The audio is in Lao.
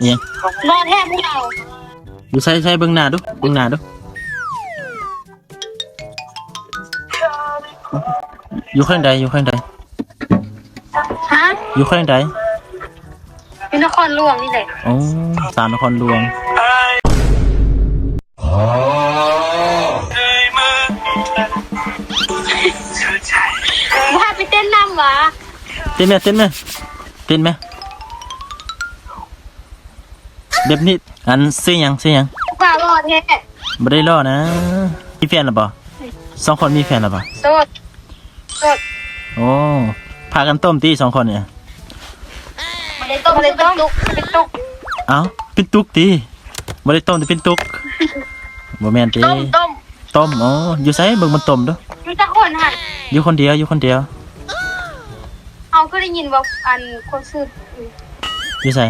ອີ່ຫຍັງ? ບໍ່ແທ້ພວກເຮົາ. ຢູ່ໃສ ໃສ ເບິ່ງໜ້າດູ ເບິ່ງໜ້າດູ. ຢູ່ແຂວງໃດ? ຢູ່ແຂວງໃດ? ຮະ? ຢູ່ແຂວງໃດ? ຢູ່ນະຄອນຫຼວງນີ້ແຫຼະ. ໂອ້ ສາວນະຄອນຫຼວງ. ວ່າໄປເຕັ້ນນຳຫວາ? ເຕັ້ນແມະ ເຕັ້ນແມະ ເຕັ້ນແມະ. ແບບນີ້ ອັນ ຊື່ຫຍັງ? ຊື່ຫຍັງ? ວ່າຫຼໍ່ແທ້. ບໍ່ໄດ້ຫຼໍ່ນະ. ມີແຟນແລ້ວບໍ່? ສອງຄົນມີແຟນແລ້ວບໍ່? ໂສດ ໂສດ. ໂອ້ ພາກັນຕົ້ມຕິສອງຄົນນີ້? ບໍ່ໄດ້ຕົ້ມ ບໍ່ໄດ້ຕົ້ມ ເປັນຕຸກ ເປັນຕຸກ. ເອົ້າ ເປັນຕຸກຕິ? ບໍ່ໄດ້ຕົ້ມແຕ່ເປັນຕຸກ. ບໍ່ແມ່ນຕິ? ຕົ້ມ ຕົ້ມ ຕົ້ມ. ໂອ້ ຢູ່ໃສ? ເບິ່ງມັນຕົ້ມດູ. ມີຈັກຄົນຫັ້ນ? ຢູ່ຄົນດຽວ ຢູ່ຄົນດຽວ. ເຮົາຄືໄດ້ຍິນວ່າ ອັນ ຄົນຊື່ ຢູ່ໃສ?